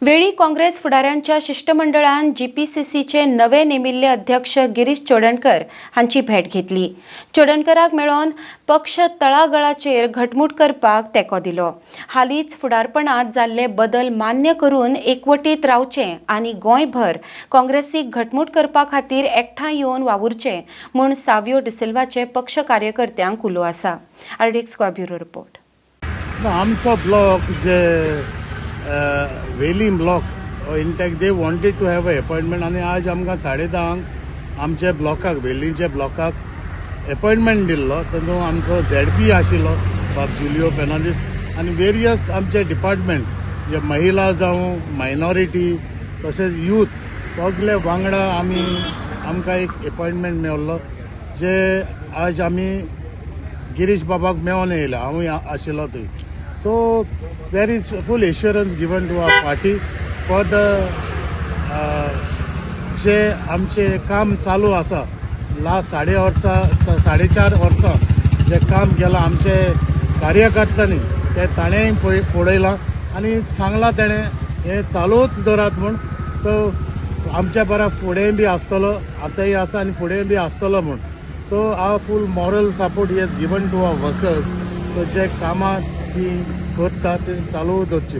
वेळी काँग्रेस फुडाऱ्यांच्या शिश्टमंडळान जीपीसीसीचे नवे नेमिल्ले अध्यक्ष गिरीश चोडणकर हांची भेट घेतली. चोडणकराक मेळोवन पक्ष तळागळाचेर घटमूट करपाक तेंको दिलो. हालींच फुडारपणात जाल्ले बदल मान्य करून एकवटीत रावचें आनी गोंयभर काँग्रेसीक घटमूट करपा खातीर एकठांय येवन वावुरचें म्हूण सावियो डिसिल्वाचे पक्ष कार्यकर्त्यांक उलो आसा. RDX Goa, bureau report. ना, आमचो ब्लॉक जे Velim block, in fact they wanted to have a appointment आनी आज आमकां 10:30 आमच्या ब्लॉकाक, वेलींच्या ब्लॉकाक अपॉयंटमेंट दिल्लो. तातूंत आमचो झेडपी आशिल्लो बाब जुलियो फेर्नांडीस आनी वेरियस आमचे डिपार्टमेंट जे महिला जावं, मायनॉरिटी, तशेंच यूथ, सगळे वांगडा आमी आमकां एक अपॉयंटमेंट मेळ्ळो, जे आज आमी गिरीश बाबाक मेळोन येयला. हांवूय आशिल्लो थंय. So there is full assurance given to our party for the जे आमचे काम चालू आसा. लास्ट साडे वर्सां, 4.5 वर्सां जे काम केलां आमचे कार्यकर्त्यांनी, ते ताणेंय पळय पळयलां आनी सांगलां तेणें हें चालूच दवरात म्हूण. सो आमच्या बरा फुडें बी आसतलो, आतांय आसा आनी फुडें बी आसतलो म्हूण. So our full moral support he has given to our workers. So जे कामां ती करता ती चालू दवरची.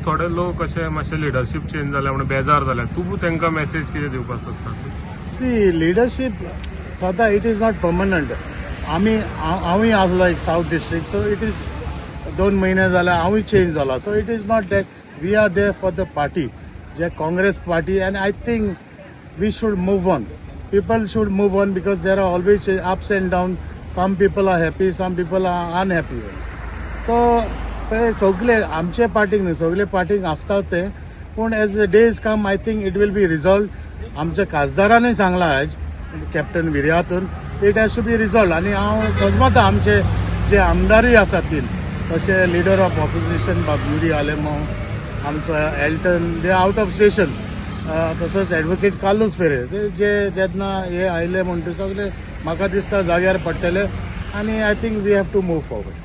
थोडे लोक अशे मातशे लिडरशीप चेंज जाल्या म्हणून बेजार जाल्या. तूं तांकां मेसेज कितें दिवपाक सोदता? सी, लिडरशीप सदां it is not permanent. आमी हांवूय आसलो एक south district, so it is 2 म्हयने जाल्यार हांवूय चेंज जाला. So it is not that. We are there for the party, J Congress party, and I think we should move on, people should move on, because there are always ups and down. Some people are happy, some people are unhappy. So पळय, सगळे आमचे पार्टीक न्हय, सगळे पार्टीक आसता ते, पूण as days come, I think it will be resolve. आमच्या खासदारानूय सांगलां आयज, captain विर्यातून, it has to be resolve. आनी हांव सजमता आमचे जे आमदारूय आसात तीन, तशे लिडर ऑफ ऑपोजिशन बाब युरी आलेमाव, आमचो Elton, they out of station, तसोच एडवोकेट कार्लूस फेरेर, ते जे जेन्ना हे आयले म्हणटा, सगळे म्हाका दिसता जाग्यार पडटले आनी I think we have to move forward.